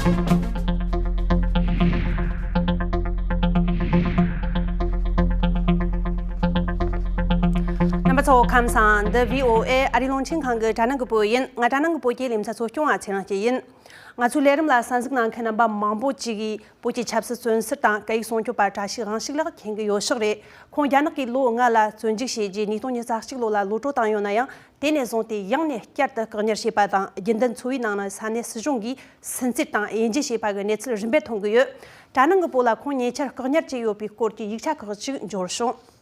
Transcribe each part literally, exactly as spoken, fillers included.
རྣམ་པ་ཚོ་ཁམས་བཟང་། འདི་བྷི་ཨོ་ཨེ་ཨ་རིའི་རླུང་འཕྲིན་ཁང་གི་དྲ་ནང་གི་བོད་ཡིན། ང་དྲ་ནང་གི་བོད་ཀྱི་ལེ་ཚན་གཙོ་སྐྱོང་བ་ཚེ་རིང་སྐྱིད་ཡིན། ང་ཚོའི་ལས་རིམ་ལ་གསན་གཟིགས་གནང་མཁན་རྣམ་པ་མང་པོ་ཅིག་གིས་བོད་ཀྱི་ཆབ་སྲིད་བཙོན་ཟུར་དང་སྐད་ཡིག་སྲུང་སྐྱོབ་པ་བཀྲ་ཤིས་དབང་ཕྱུག་ལགས་མཁྱེན་གྱི་ཡོད་ཤག་རེད། ཁོང་རྒྱ་ནག་གིས་ལོ་ལྔ་ལ་བཙོན་འཇུག་བྱས་རྗེས་ཉིས་སྟོང་ཉི་ཤུ་རྩ་གཅིག་ལོ་ལ་གློད་གྲོལ་བཏང་ཡོད་ན་ཡང་། དེ་ནས་བཟུང་སྟེ་ཡང་ནས་བསྐྱར་དུ་བཀག་ཉར་བྱས་པ་དང་། རྒྱུན་ལྡན་འཚོ་བའི་ནང་ན་ས་གནས་སྲིད་གཞུང་གིས་སུན་གཙེར་དང་དབྱེ་འབྱེད་བྱས་པ་གི་གནས་ཚུལ་རིམ་པས་ཐོན་གྱི་ཡོད། དྲ་ནང་གི་བོད་ལ་ཁོང་ཉེ་ཆར་བཀག་ཉར་བྱས་ཡོད་པའི་སྐོར་གྱི་ཡིག་ཆ་ཁག་ཅིག་འབྱོར་བྱུང་།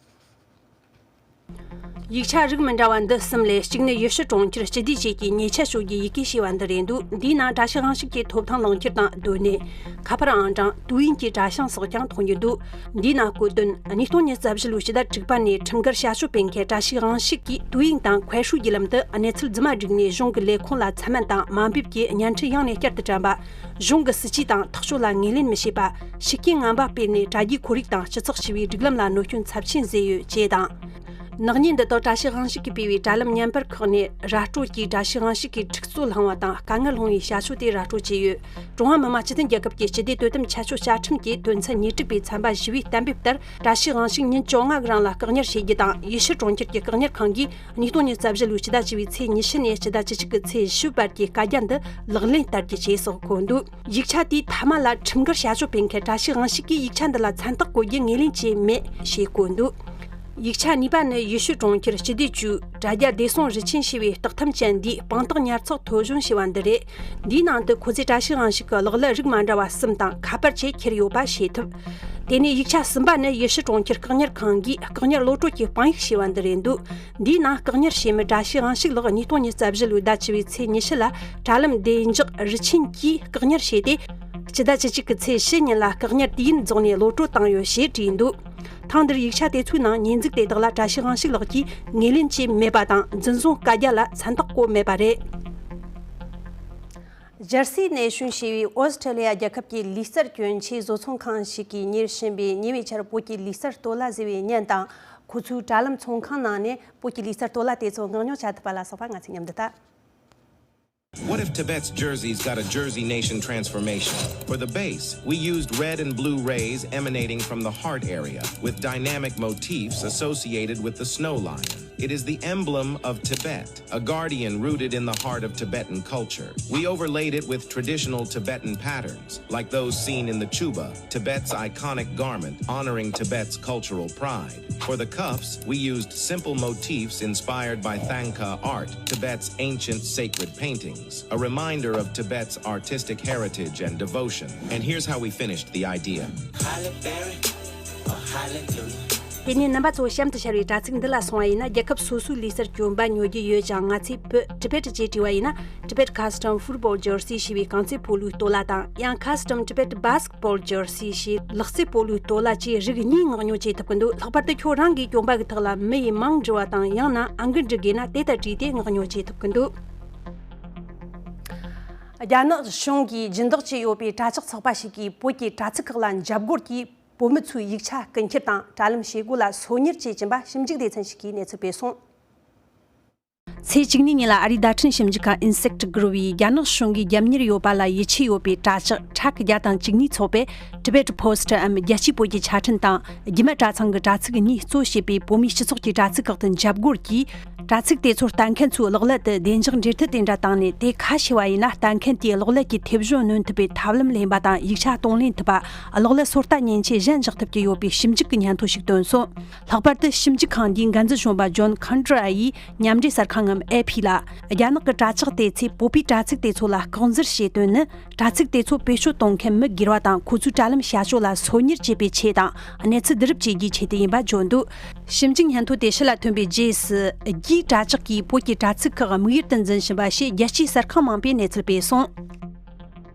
ཡིག་ཆ་རིགས་མི་འདྲ་བ་འདི་གསུམ་ལས། གཅིག་ནི་ཡུལ་ཤུལ་གྲོང་ཁྱེར་སྤྱི་བདེ་ཅུས་ཀྱིས་ཉེས་ཆད་གཅོད་རྒྱུའི་ཡི་གེ་ཞེས་པ་འདི་རེད་འདུག། འདིའི་ནང་བཀྲ་ཤིས་དབང་ཕྱུག་གི་ཐོབ་ཐང་ལག་འཁྱེར་དང་སྡོད་གནས། ཁ་པར་ཨང་གྲངས། ཏུའུ་ཡིན་གྱི་དྲ་བྱང་སོགས་ཀྱང་མཐོང་རྒྱུ་འདུག། འདིའི་ནང་བཀོད་དོན། ཉིས་སྟོང་ཉི་ཤུ་རྩ་བཞི་ལོའི་ཕྱི་ཟླ་དྲུག་པ་ནས་ཁྲིམས་འགལ་བྱ་སྤྱོད་སྤེལ་མཁན་བཀྲ་ཤིས་དབང་ཕྱུག་གིས་ཏུའུ་ཡིན་དང་ཁོའེ་ཧྲུའུ་བརྒྱུད་ལམ་དུ་གནས་ཚུལ་རྫུན་མ་བསྒྲིགས་ནས་གཞུང་གི་ལས་ཁུངས་ལ་མཚན་སྨད་དང་དམའ་འབེབས་ཀྱིས་བརྙན་འཕྲིན་ཡང་ནས་བསྐྱར་དུ་བཀྲམ་པ། གཞུང་གི་སྲིད་ཇུས་དང་ཐག་གཅོད་ལ་ངོས་ལེན་མི་བྱེད་པ། ཤུགས་རྐྱེན་ངན་པ་སྤེལ་ནས་དྲ་རྒྱའི་ཁོར་ཡུག་དང་སྤྱི་ཚོགས་ཞི་བའི་སྒྲིག་ལམ་ལ་གནོད་སྐྱོན་ཚབས་ཆེན་བཟོས་ཡོད་ཅེས་དང་། ནག་ཉེས་འདི་དག་བཀྲ་ཤིས་དབང་ཕྱུག་གིས་སྤེལ་བའི་དྲ་ལམ་བརྙན་པར་ཁག་ནས་ར་སྤྲོད་ཀྱིས་བཀྲ་ཤིས་དབང་ཕྱུག་གི་འཁྲུག་རྩོད་བསླངས་པ་དང་དཀའ་ངལ་སློང་བའི་བྱ་སྤྱོད་དེ་ར་སྤྲོད་བྱས་ཡོད། ཀྲུང་ཧྭ་མི་དམངས་སྤྱི་མཐུན་རྒྱལ་ཁབ་ཀྱི་སྤྱི་བདེ་དོ་དམ་ཆད་གཅོད་བཅའ་ཁྲིམས་ཀྱི་དོན་ཚན་ཉེར་དྲུག་པའི་ཚན་པ་བཞི་བའི་གཏན་འབེབས་ལྟར། བཀྲ་ཤིས་དབང་ཕྱུག་ཉིན་བཅོ་ལྔ་གི་རིང་ལ་བཀག་ཉར་བྱེད་རྒྱུ་དང་། ཡུལ་ཤུལ་གྲོང་ཁྱེར་གྱི་བཀག་ཉར་ཁང་གིས་ཉིས་སྟོང་ཉི་ཤུ་རྩ་བཞི་ལོའི་ཕྱི་ཟླ་བཅུ་པའི་ཚེས་ཉི་ཤུ་ནས་ཕྱི་ཟླ་བཅུ་གཅིག་གི་ཚེས་བཞི་བར་གྱི་བཀའ་རྒྱ་འདི་ལག་ལེན་བསྟར་རྒྱུ་བཅས་སོགས་འཁོད་འདུག། ཡིག་ཆ་དེའི་མཐའ་མ་ལ་ཁྲིམས་འགལ་བྱ་སྤྱོད་སྤེལ་མཁན་བཀྲ་ཤིས་དབང་ཕྱུག་གིས་ཡིག་ཆ་འདི་ལ་མཚན་རྟགས་བཀོད་རྒྱུ་ངོས་ལེན་བྱས་མེད་ཞེས་བཀོད་འདུག། ཡིག་ཆ་གཉིས་པ་ནི་ཡུལ་ཤུལ་གྲོང་ཁྱེར་སྤྱི་བདེ་ཅུས་དྲ་རྒྱ་བདེ་སྲུང་རུ་ཆེན་ཞེས་པའི་རྟགས་ཐམ་ཅན་འདིའི་དཔང་རྟགས་ཉར་ཚགས་ཐོ་གཞུང་ཞེས་པ་འདི་རེད། འདིའི་ནང་དུ་ཁོ་ཚོས་བཀྲ་ཤིས་དབང་ཕྱུག་གི་གློག་ཀླད་རིགས་མ་འདྲ་བ་གསུམ་དང་ཁ་པར་བཅས་ཁྱེར་ཡོད་པ་ཤེས་ཐུབ། དེ་ནས་ཡིག་ཆ་གསུམ་པ་ནི་ཡུལ་ཤུལ་གྲོང་ཁྱེར་བཀག་ཉར་ཁང་གིས་བཀག་ཉར་གློད་གྲོལ་གྱི་དཔང་ཡིག་ཞེས་པ་འདི་རེད་འདུག། འདིའི་ནང་བཀག་ཉར་བྱེད་མི་བཀྲ་ཤིས་དབང་ཕྱུག་ལགས་ཉིས་སྟོང་ཉི་ཤུ་རྩ་བཞི་ལོའི་ཟླ་བཅུ་པའི་ཚེས་ཉི་ཤུ་ལ་དྲ་ལམ་བདེ་འཇགས་རུ་ཆེན་གྱིས་བཀག་ཉར་བྱས་ཏེ། སྤྱི་ཟླ་བཅུ་གཅིག་གི་ཚེས་བཞི་ཉིན་ལ་བཀག་ཉར་དུས་ཡུན་རྫོགས་ནས་གློད་གྲོལ་བཏང་ཡོད་ཞེས་བྲིས་འདུག། ཐེངས་འདིར་ཡིག་ཆ་དེ་ཚོའི་ནང་ཉེས་འཛུགས་དེ་དག་ལ་བཀྲ་ཤིས་དབང་ཕྱུག་ལགས་ཀྱིས་ངོས་ལེན་བྱས་མེད་པ་དང་། འཛིན་བཟུང་བཀའ་རྒྱ་ལ་མཚན་རྟགས་བཀོད་མེད་པ་རེད། ཇར་སི་ནེ་ཤོན་ཞེས་པའི་ཨོ་སི་ཁྲེ་ལི་ཡ་རྒྱལ་ཁབ་ཀྱི་ལུས་རྩལ་གྱོན་ཆས་བཟོ་ཚོང་ཁང་ཞིག་གིས་ཉེར་བཞིན་པའི་ཉེ་བའི་ཆར་བོད་ཀྱི་ལུས་རྩལ་སྟོད་ལྭ་ཟེར་བའི་བརྙན་དང་། ཁོ་ཚོའི་དྲ་ལམ་ཚོང་ཁང་ནང་ནས་བོད་ཀྱི་ལུས་རྩལ་སྟོད་ལྭ་དེ་ཚོ་མངགས་ཉོ་བྱ་ཐུབ་པ་ལ་སོགས་པ་ང་ཚོས་མཉམ་དུ་ལྟ། What if Tibet's jerseys got a Jersey Nation transformation? For the base, we used red and blue rays emanating from the heart area, with dynamic motifs associated with the snow lion. It is the emblem of Tibet, a guardian rooted in the heart of Tibetan culture. We overlaid it with traditional Tibetan patterns, like those seen in the chuba, Tibet's iconic garment honoring Tibet's cultural pride. For the cuffs, we used simple motifs inspired by Thangka art, Tibet's ancient sacred paintings, a reminder of Tibet's artistic heritage and devotion. And here's how we finished the idea. དེ་ནས་རྣམ་པ་ཚོ་གཤམ་དུ་ཤར་བའི་དྲ་ཚིགས་འདི་ལ་སོང་བ་ཡིན་ན། རྒྱལ་ཁབ་སོ་སོའི་ལུས་རྩལ་གྱོན་པ་ཉོ་རྒྱུ་ཡོད་ཀྱང་། ང་ཚོས་བོད་Tibet་ཅེས་བྲིས་པ་ཡིན་ན། Tibet Custom Football Jersey་ཞེས་པའི་རྐང་རྩེད་སྤོ་ལོའི་སྟོད་ལྭ་དང་། ཡང་Custom Tibet Basketball Jersey་ཞེས་ལག་རྩེད་སྤོ་ལོའི་སྟོད་ལྭ་བཅས་རིགས་གཉིས་མངགས་ཉོ་བྱེད་ཐུབ་ཀྱི་འདུག། ལྷག་པར་དུ་ཁྱོད་རང་གིས་གྱོན་པ་གི་ཐོག་ལ་མི་ཡི་མིང་འབྲི་བ་དང་། ཡང་ན་ཨང་ཀི་འབྲི་དགོས་ན་དེ་ལྟར་བྲིས་ཏེ་མངགས་ཉོ་བྱེད་ཐུབ་ཀྱི་འདུག། རྒྱ་ནག་གཞུང་གིས་སྦྱིན་བདག་བྱས་ཡོད་པའི་དྲ་ཕྱོགས་ཚོགས་པ་ཞིག་གིས་བོད་ཀྱི་དྲ་ཚིགས་ཁག་ལ་འཇབ་རྒོལ་གྱིས་བོད་མི་ཚོའི་ཡིག་ཆ་རྐུ་འཁྱེར་དང་དྲ་ལམ་བྱེད་སྒོ་ལ་སོ་ཉར་བྱེད་ཀྱིན་པ་ཞིབ་འཇུག་སྡེ་ཚན་ཞིག་གིས་གནས་ཚུལ་སྤེལ་སོང་། ཚེས་བཅུ་གཉིས་ཉིན་ལ་ཨ་རིའི་བརྡ་འཕྲིན་ཞིབ་འཇུག་ཁང་Insect Group་ཡིས་རྒྱ་ནག་གཞུང་གིས་རྒྱབ་གཉེར་ཡོད་པ་ལ་ཡིད་ཆེས་ཡོད་པའི་དྲ་ཕྱོགས་ཕྲག་བརྒྱ་དང་བཅུ་གཉིས་ཚོགས་པས་Tibet Post་འམ་རྒྱལ་སྤྱིའི་བོད་ཀྱི་ཆ་འཕྲིན་དང་རྒྱུད་སྨད་དྲ་ཚང་གི་དྲ་ཚིགས་གཉིས་གཙོ་བྱས་པའི་བོད་མིའི་སྤྱི་ཚོགས་ཀྱི་དྲ་ཚིགས་ཁག་ཏུ་འཇབ་རྒོལ་གྱིས། དྲ་ཚིགས་དེ་ཚོར་ལྟ་མཁན་ཚོའི་གློག་ཀླད་དུ་བདེ་འཇགས་འབྲེལ་མཐུད་དེ་འདྲ་བཏང་ནས། དེ་ཁ་ཕྱེ་བ་ཡིན་ན་གཏན་འཁེལ་དེའི་གློག་ཀླད་ཀྱི་མཐེབ་གཞོན་གནོན་ཐུབ་པའི་ཐབས་ལམ་ལེན་པ་དང་། ཡིག་ཆ་གཏོང་ལེན་ཐུབ་པ། གློག་ཀླད་སོ་ལྟ་མཉེན་ཆས་གཞན་བཞག་ཐབས་ཀྱི་ཡོད་པའི་ཞིབ་འཇུག་གི་སྙན་ཐོ་ཞིག་བཏོན་སོང་། ལྷག་པར་དུ་ཞིབ་འཇུག་ཁང་འདིའི་འགན་འཛིན་གཞོན་པ་John Cundra་ཡིས་མཉམ་འབྲེལ་གསར་ཁང་ངམ་ཨེ་ཕི་ལ། རྒྱ་ནག་གི་དྲ་ཕྱོགས་དེ་ཚོས་བོད་པའི་དྲ་ཚིགས་དེ་ཚོ་ལ་ལྐོག་འཛུལ་བྱེད་དོན་ནི། དྲ་ཚིགས་དེ་ཚོ་བེད་སྤྱོད་གཏོང་མཁན་མི་སྒེར་བ་དང་། ཁོ་ཚོའི་དྲ་ལམ་བྱ་སྤྱོད་ལ་སོ་ཉར་བྱེད་པའི་ཆེད་དང་། གནས་ཚུལ་བསྡུ་རུབ་བྱེད་རྒྱུའི་ཆེད་དུ་ཡིན་པ་བརྗོད་འདུག། ཞིབ་འཇུག་སྙན་ཐོ་དེ་ཕྱི་ལ་ཐོན་པའི་རྗེས་སུ། རྒྱའི་དྲ་ཕྱོགས་ཀྱིས་བོད་ཀྱི་དྲ་ཚིགས་ཁག་དམིགས་ཡུལ་དུ་འཛིན་བཞིན་པ་ཞེས་རྒྱལ་སྤྱིའི་གསར་ཁང་མང་པོས་གནས་ཚུལ་སྤེལ་སོང་།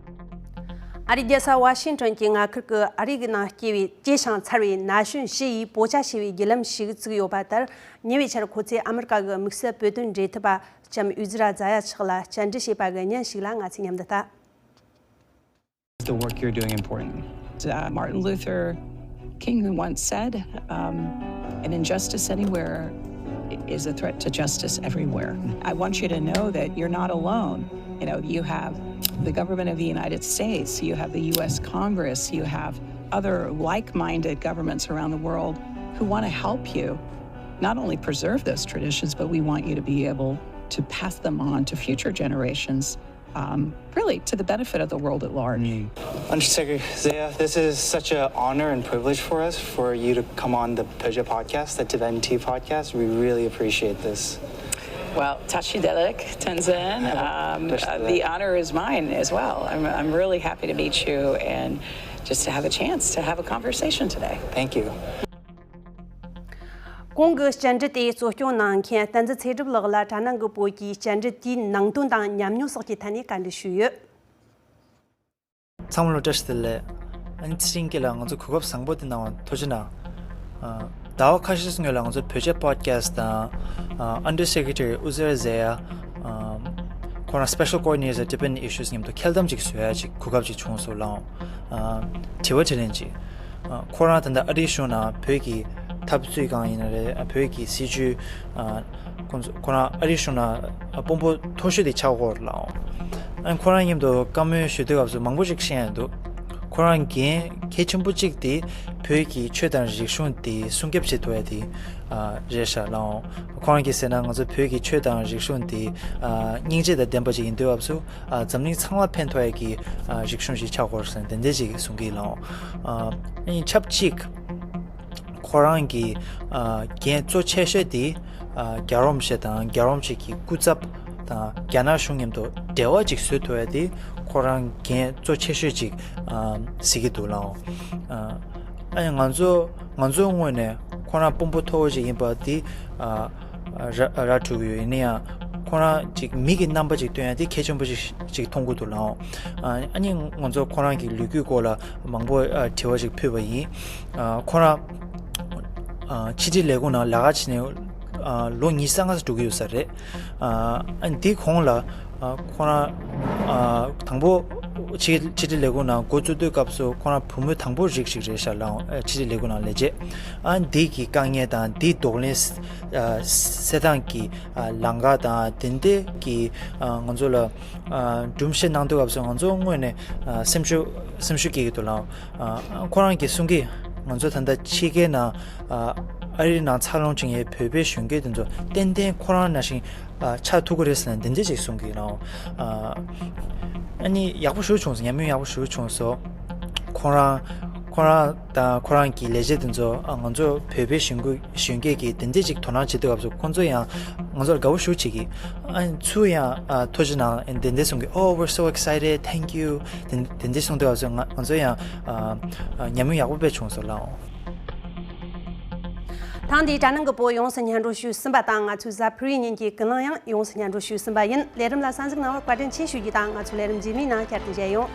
ཨ་རིའི་རྒྱལ་ས་ཝ་ཤིང་ཏོན་གྱི་མངའ་ཁུལ་གྱི་ཨ་རིའི་ནང་སྐྱེས་པའི་སྐྱེས་ཤིང་འཚར་བའི་ན་གཞོན་བཞི་ཡིས་བོད་ཇ་ཞེས་པའི་བརྒྱུད་ལམ་ཞིག་བཙུགས་ཡོད་པ་ལྟར། ཉེ་བའི་ཆར་ཁོ་ཚོས་ཨ་མི་རི་ཀ་གི་དམིགས་བསལ་བོད་དོན་འབྲེལ་མཐུད་པ་ལྕམ་ཨུ་ཛི་ར་ཛ་ཡ་ཆག་ལ་བཅར་འདྲི་བྱས་པ་གི་བརྙན་ཞིག་ལ་ང་ཚོས་མཉམ་དུ་ལྟ། The work you're doing important. Uh, Martin Luther King once said, um, "An injustice anywhere is a threat to justice everywhere." I want you to know that you're not alone. You know, you have the government of the United States, you have the U S Congress, you have other like minded governments around the world who want to help you not only preserve those traditions, but we want you to be able to pass them on to future generations, um, really to the benefit of the world at large. Undersecretary Zeya, this is such an honor and privilege for us for you to come on the Pyoje podcast, the Tibetan Tea podcast. We really appreciate this. Well, Tashi Delek, Tenzin, um, uh, the honor is mine as well. I'm, I'm really happy to meet you and just to have a chance to have a conversation today. Thank you. གོང་གི་བཅར་འདྲི་དེ་གཙོ་སྐྱོང་གནང་མཁན་བསྟན་འཛིན་ཚེ་སྒྲུབ་ལགས་ལ་གྲྭ་ནང་གི་བོད་ཀྱི་བཅར་འདྲི་དེའི་ནང་དོན་དང་ཉམས་མྱོང་སོགས་ཀྱི་ཐད་ནས་བཀའ་འདྲི་ཞུས་ཡོད། ཚང་མ་ལ་བཀྲ་ཤིས་བདེ་ལེགས། ཨ་ནི་ཚེ་རིང་སྐྱིད་ལགས་ང་ཚོ་གོ་སྐབས་བཟང་པོ་འདི་གནང་བ་ཐུགས་རྗེ་གནང་། ཨ། ཟླ་བ་ཁ་ཤས་སྔོན་ལ་ང་ཚོ་བོད་ཆས་པོ་ཌི་ཁ་སི་ཊི་དང་། ཨ། Under Secretary Uzra Zeya། ཨ། ཁོ་རང་Special Coordinator Tibetan Issues མཉམ་དུ་འཁེལ་གཏམ་ཅིག་བཟོ་ཡ་ཅིག་གོ་སྐབས་ཅིག་བྱུང་སོང་ལགས། ཨ། དྲི་བ་དྲིས་ལན་ཅིག་ཨ། ཁོ་རང་ད་ལྟ་ཨ་རིའི་གཞུང་ནང་བོད་ཀྱི་འཐབ་རྩོད་སྒང་ཡིན་ན་རེད། ཨ། བོད་ཀྱི་སྲིད་བྱུས། ཨ། ཁོང་ཚོ་ཁོ་རང་ཨ་རིའི་གཞུང་ནང་དཔོན་པོ་མཐོ་ཤོས་དེ་ཆགས་ཀྱི་ཡོད་རེད་ལགས། ཨ་ནི་ཁོ་རང་མཉམ་དུ་བཀའ་མོལ་ཞུ་དུས་སྐབས་སུ་མང་པོ་ཞིག་བཤད་ཡ་འདུག་ཁོ་རང་འགན་གལ་ཆེན་པོ་གཅིག་དེ་བོད་ཀྱི་ཆོས་དང་རིག་གཞུང་དེ་སྲུང་སྐྱོབ་བྱེད་ཐུབ་ཡ་དེ། ཨ། རེད་ཤག་ལགས། ཁོ་རང་གིས་ཟེར་ན་ང་ཚོ་བོད་ཀྱི་ཆོས་དང་རིག་གཞུང་དེ། ཨ། སྙིང་རྗེ་དང་ལྡན་པ་ཅིག་ཡིན་དུས་སྐབས་སུ། ཨ། འཛམ་གླིང་ཚང་མ་ཕན་ཐོགས་ཡ་གི། ཨ། རིག་གཞུང་ཞིག་ཆགས་ཀྱི་ཡོད་རེད་ཟེར་ནས་དེ་འདྲ་ཅིག་གསུང་གི་ལགས། ཨ། ཨ་ནི་ཆབས་ཅིག་ཁོ་རང་གི། ཨ། འགན་གཙོ་ཆེ་ཤོས་དེ། ཨ། རྒྱལ་བ་རིན་པོ་ཆེ་དང་རྒྱལ་བ་རིན་པོ་ཆེ་གི་སྐུ་ཚབ་དང་རྒྱ་ནག་གཞུང་མཉམ་དུ་འབྲེལ་བ་ཅིག་བཟོ་ཐུབ་ཡ་དེ་ཁོ་རང་འགན་གཙོ་ཆེ་ཤོས་ཅིག་ཨ། གཟིགས་ཀྱི་འདུག་ལགས། ཨ། ཨ་ནི་ང་ཚོ་ང་ཚོའི་ངོས་ནས་ཁོ་རང་དཔོན་པོ་མཐོ་བོ་ཅིག་ཡིན་པ་དེ། ཨ། ར་ར་འཕྲོད་ཀྱི་ཡོད། ཡིན་ན་ཡང་ཁོ་རང་ཅིག་མི་གི་རྣམ་པ་ཅིག་སྟོན་ཡ་དེ་གལ་ཆེན་པོ་ཅིག་ཅིག་མཐོང་གི་འདུག་ལགས། ཨ། ཨ་ནི་ང་ཚོ་ཁོ་རང་གི་ལོ་རྒྱུས་སྐོར་ལ་མང་པོ། ཨ། དྲི་བ་ཅིག་ཕུལ་བ་ཡིན། ཨ། ཁོ་རང་། ཨ། ཕྱི་དྲིལ་ལས་ཁུངས་ནང་ལས་ཀ་བྱས་ནས། ཨ། ལོ་ཉི་ཤུ་རྩ་ལྔ་ཙམ་འགྲོ་གི་ཡོད་ས་རེད། ཨ། ཨ་ནི་དེའི་གོང་ལ། ཨ། ཁོ་རང་། ཨ། དང་པོ་ཕྱི་ཕྱི་དྲིལ་ལས་ཁུངས་ནང་འགོ་བཙུགས་དུས་སྐབས་སུ་ཁོ་རང་བུ་མོ་དང་པོ་རིགས་ཤིག་རེད་ཤག་ལགས། ཨ། ཕྱི་དྲིལ་ལས་ཁུངས་ནང་ལས་བྱེད། ཨ་ནི་དེ་གི་དཀའ་ངལ་དང་དེའི་གདོང་ལེན། ཨ། སེལ་སྟངས་ཀྱི། ཨ། ལམ་ཁ་དང་དེ་འདྲ་གི། ཨ། ང་ཚོ་ལ། ཨ། སྒྲོམ་གཞི་གནང་དུས་སྐབས་སུ་ང་ཚོ་དངོས་ནས། ཨ། སེམས་ཤུགས་སེམས་ཤུགས་སྐྱེ་གི་འདུག་ལགས། ཨ། ཁོ་རང་གིས་གསུང་གི། ང་ཚོ་ད་ལྟ་ཕྱི་རྒྱལ་ནང་། ཨ། ཨ་རིའི་ནང་འཚར་ལོངས་བྱུང་བའི་བོད་པའི་གཞོན་སྐྱེས་དེ་ཚོ་ཏན་ཏན་ཁོ་རང་ནང་བཞིན། ཨ། ཆགས་ཐུབ་ཀྱི་རེད་ཟེར་ནས་འདི་འདྲ་ཅིག་གསུང་གི་ལགས། ཨ། ཨ་ནི་ཡག་པོ་ཞེ་པོ་བྱུང་སོང་། ཉམས་མྱོང་ཡག་པོ་ཞེ་པོ་བྱུང་སོང་། ཁོ་རང་ཁོ་རང་དང་ཁོ་རང་གི་ལས་བྱེད་དེ་ཚོ། ཨ། ང་ཚོ་བོད་པའི་གཞོན་སྐྱེས་གཞོན་སྐྱེས་ཀྱིས་དེ་འདྲ་ཅིག་དོ་སྣང་བྱེད་དུས་སྐབས་སུ་ཁོང་ཚོ་ཡང་ང་ཚོར་དགའ་པོ་ཞེ་པོ་བྱེད་ཀྱི། ཨ། ཚུར་ཡང་། ཨ། ཐུགས་རྗེ་གནང་། དེ་འདྲ་གསུང་གི། Oh, we're so excited, thank you. དེ་དེ་འདྲ་གསུང་དུས་སྐབས་སུ་ང་ང་ཚོ་ཡང་། ཨ། ཨ། ཉམས་མྱོང་ཡག་པོ་དཔེ་བྱུང་སོང་ལགས། ཐེངས་འདིའི་གྲྭ་ནང་གི་བོད་ཡོངས་སུ་སྙན་སྒྲོན་ཞུས་ཟིན་པ་དང་། ང་ཚོའི་གཟའ་ཕུར་བུའི་ཉིན་གྱི་ཀུན་གླེང་ཡང་ཡོངས་སུ་སྙན་སྒྲོན་ཞུས་ཟིན་པ་ཡིན། ལས་རིམ་ལ་གསན་གཟིགས་གནང་བར་བཀའ་དྲིན་ཆེ་ཞུ་རྒྱུ་དང་། ང་ཚོ་ལས་རིམ་རྗེས་མའི་ནང་བསྐྱར་དུ་མཇལ་ཡོང་།